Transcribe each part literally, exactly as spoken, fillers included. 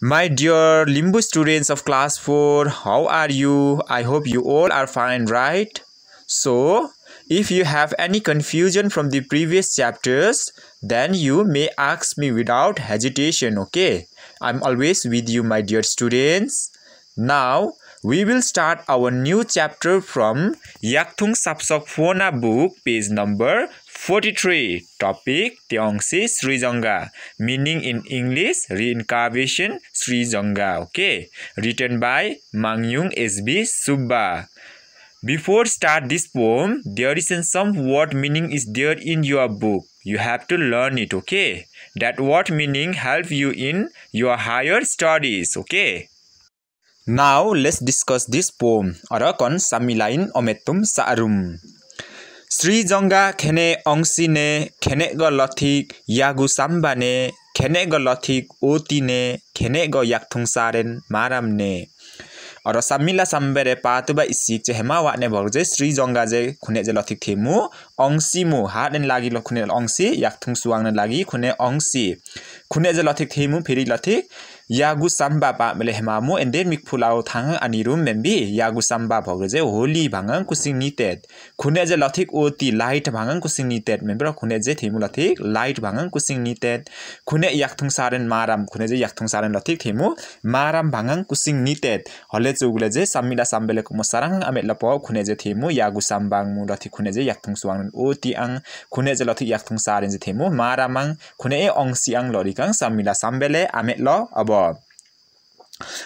My dear Limbü students of class four, how are you? I hope you all are fine, right? So, if you have any confusion from the previous chapters, then you may ask me without hesitation, okay? I'm always with you, my dear students. Now, we will start our new chapter from Yakthung Sapsok Phona book, page number forty-three, topic Teongsi Srijanga, meaning in English, reincarnation Srijanga, okay? Written by Mangyung S B Subba. Before start this poem, there is an some word meaning is there in your book. You have to learn it, okay? That word meaning help you in your higher studies, okay? Now, let's discuss this poem. Arakon sammilain ometum sa'arum. Srijanga khene ongsine, khenega lothik yagu sambane, khenega lothik otine, khenega yakthungsaren maramne. Aro sammila sambere patuba isik je hema wa'ne bhok je Srijanga je khune je lothik themu, ongsimu, haden lagi lo khune ongsi, yakthung suwangnen lagi khune ongsi. Khune je lothik themu, phiri lothik, yagu samba pa mele hemamu, ende mikphulao thang anirum membi, yagu samba bhok je holy bhangang kusing nitet. Khune je lothik oti light bhangang kusing nitet, membra khune je themu lothik light bhangang kusing nitet. Khune yakthungsaren maram, khune je yakthungsaren lothik themu, maram bhangang kusing nitet. Hole chugule je sammila sambele kumo sarang amet lapo, khune je themu yagu sambang mu lothik khune je yakthung suwang oti ang, khune je lothik yakthungsaren je themu maramang, khune e ongsi ang lorikang sammila sambele amet lo abo.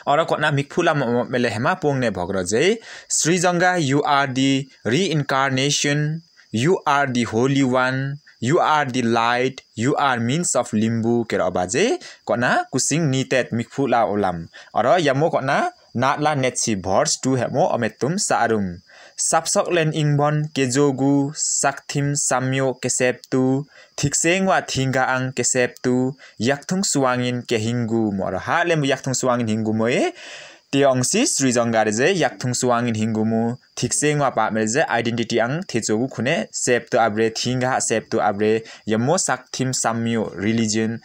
Aro kotna mikphula mo mele hema pongne bhok ro je, Srijanga, you are the reincarnation, you are the holy one, you are the light, you are means of Limbu kero ba je, kotna kusing nitet mikphula olam. Aro yamo kotna natla netsi verse two hemo ometum sa'arum. Sapsok len ingbon kejogu, sakthim samyo keseptu, thiksengwa thinga ang keseptu, yakthung suwangin kehingu mo. Aro ha lemu yakthung suwangin hingu mo e, Teongsi Srijanga re je yakthung suwangin hingu mo, thiksengwa pa mele je identity ang thechogu khune septu abre, thinga ha septu abre, yamo sakthim samyo religion,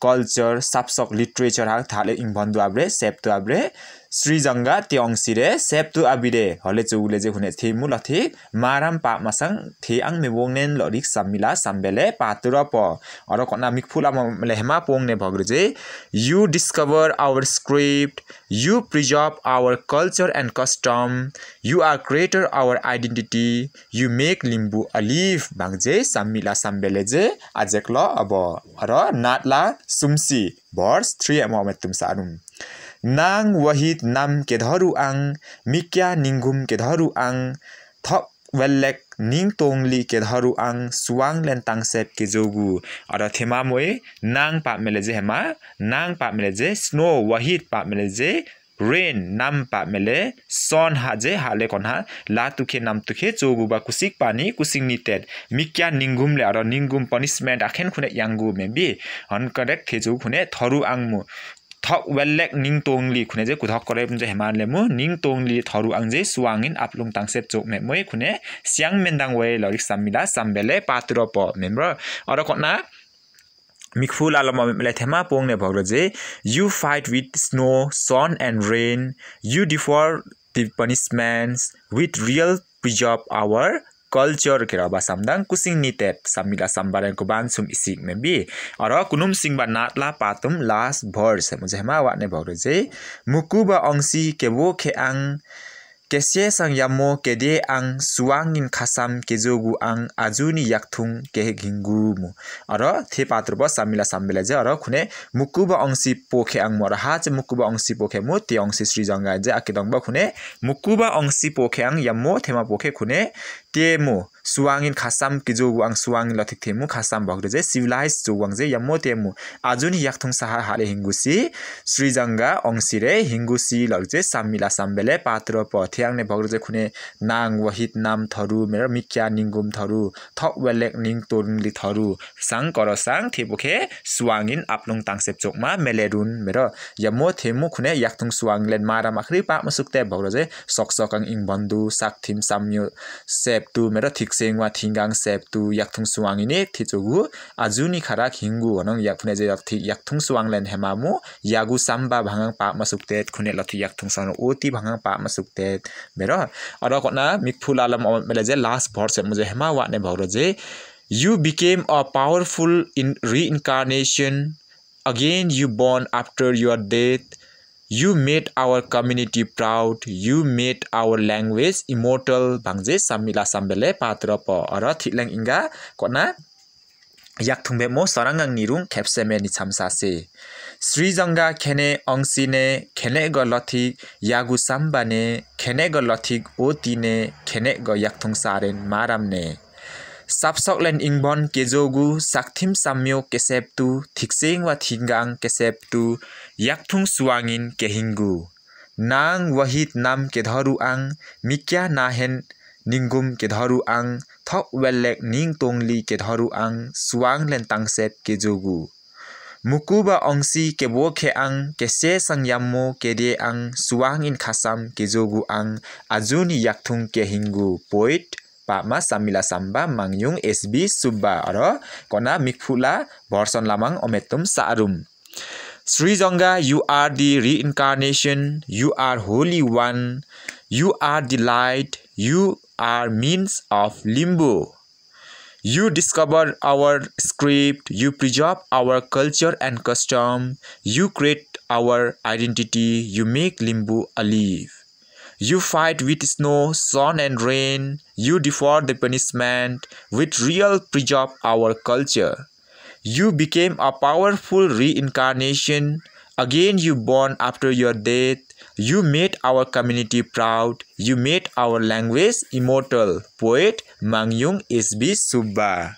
culture, sapsok literature ha thale ingbon du abre, septu abre, Srijanga Teongsi re septu abire, hole chugule je khune themu lothik maram pa masang the ang mebongnen lorik sammila sambele paturopo. Aro kotna mikphula mo mele hema pongne bhok ro je, you discover our script, you preserve our culture and custom, you are creator our identity, you make Limbu alive. Bang je sammila sambele je ajek lo abo. Aro natla sumsi verse three amo metum sa'arum. Nang wahit nam kedhoru ang, mikya ninggum kedhoru ang, thok welek ning tongli kedhoru ang, suwang len tangsep kejogu. Aro thema mo e, nang pa mele je hema, nang pa mele je snow, wahit pa mele je rain, nam pa mele sun ha je, ha le kon ha, la tukhe nam tukhe chogu ba kusik pani kusing nitet. Mikya ninggum le aro ninggum punishment akhen khune yanggu membi. Hon correct the chogu khune thoru ang mu. Thok welek ning tongli khune je kuthok kore je hema lemu, ning tongli thoru ang je suwangin aplung tangsep chok me moi khune siang mendang we lorik sammila sambele paturopo membro. Aro kotna mikphula lo mo mele thema pongne bhok ro je, you fight with snow, sun and rain, you defer the punishments with real preserve our culture kero ba samdang kusing nitet sammila sambare kuban sum isik membi. Aro kunum singba natla patum last verse mo je hema wa'ne bhok ro je, mukuba ongsi kebo khe ang, kese sang yamo kede ang, suwangin khasam kejogu ang, ajuni yakthung kehingu mo. Aro the paturopo sammila sambele je, aro khune mukuba ongsi pokhe ang mo, aro ha je mukuba ongsi pokhe mo, Teongsi Srijanga je akedong ba khune mukuba ongsi pokhe ang yamo thema pokhe khune themu suwangin khasam kejogu ang, suwangin lothik themu khasam bhok ro je civilized jogu ang je yamo themu ajuni yakthung saha hale hingusi Srijanga ongsi re hingusi lok je sammila sambele paturopo. Thiang ne bhok ro je khune nang wahit nam thoru, mero mikya ninggum thoru, thok welek ning tongli thoru, sang koro sang thebo khe suwangin aplung tangsep chokma melerun mero. Yamo themu khune yakthung suwang len maram akhri pa masuk te bhok ro je sok sok ang ingbon du, sakthim samyo sep tu mero thikseng wa thinggang sep tu yakthung swang ini thichogu ajuni kharak hingu. Nang yakthung je yak- yakthung swang len hemamu yagu samba bhangang pap masuktet, khune lothi yakthung swang oti bhangang pap masuktet. Mero aro kona mikphu lalam om mele je last verse mu je hema wa ne bhagro je, "You became a powerful in reincarnation. Again, you born after your death. You made our community proud. You made our language immortal." Bang je samila sambele patropo. Aro thikleng ingga kona yakthung bemo sarang ang nirung khepseme ni chamsa se. Sri Janga khene angsine khene go lothik yagu sambane khene go lothik otine khene go yakthung saren maramne. Sapsok len ingbon kejogu sakthim samyo kesep tu thikseng wa thinggang kesep tu yakthung swangin kehingu. Nang wahit nam kedharu ang, mikya nahen ningum kedharu ang, thok welek ning tongli kedharu ang, swang len tangsep kejogu. Mukuba ongsi kebokhe ang, kese sang yammo kede ang, swang in khasam kejogu ang, ajuni yakthung kehingu. Poet Pama Samila Samba, Mangyung S B Subba. Aro kona mikphu la borson lamang ometum sarum. Sri Janga, you are the reincarnation, you are holy one, you are the light, you are means of Limbu. You discover our script, you preserve our culture and custom, you create our identity, you make Limbu alive. You fight with snow, sun and rain, you defer the punishment, with real preserve our culture. You became a powerful reincarnation. Again, you born after your death. You made our community proud. You made our language immortal. Poet Mangyung S B Subba.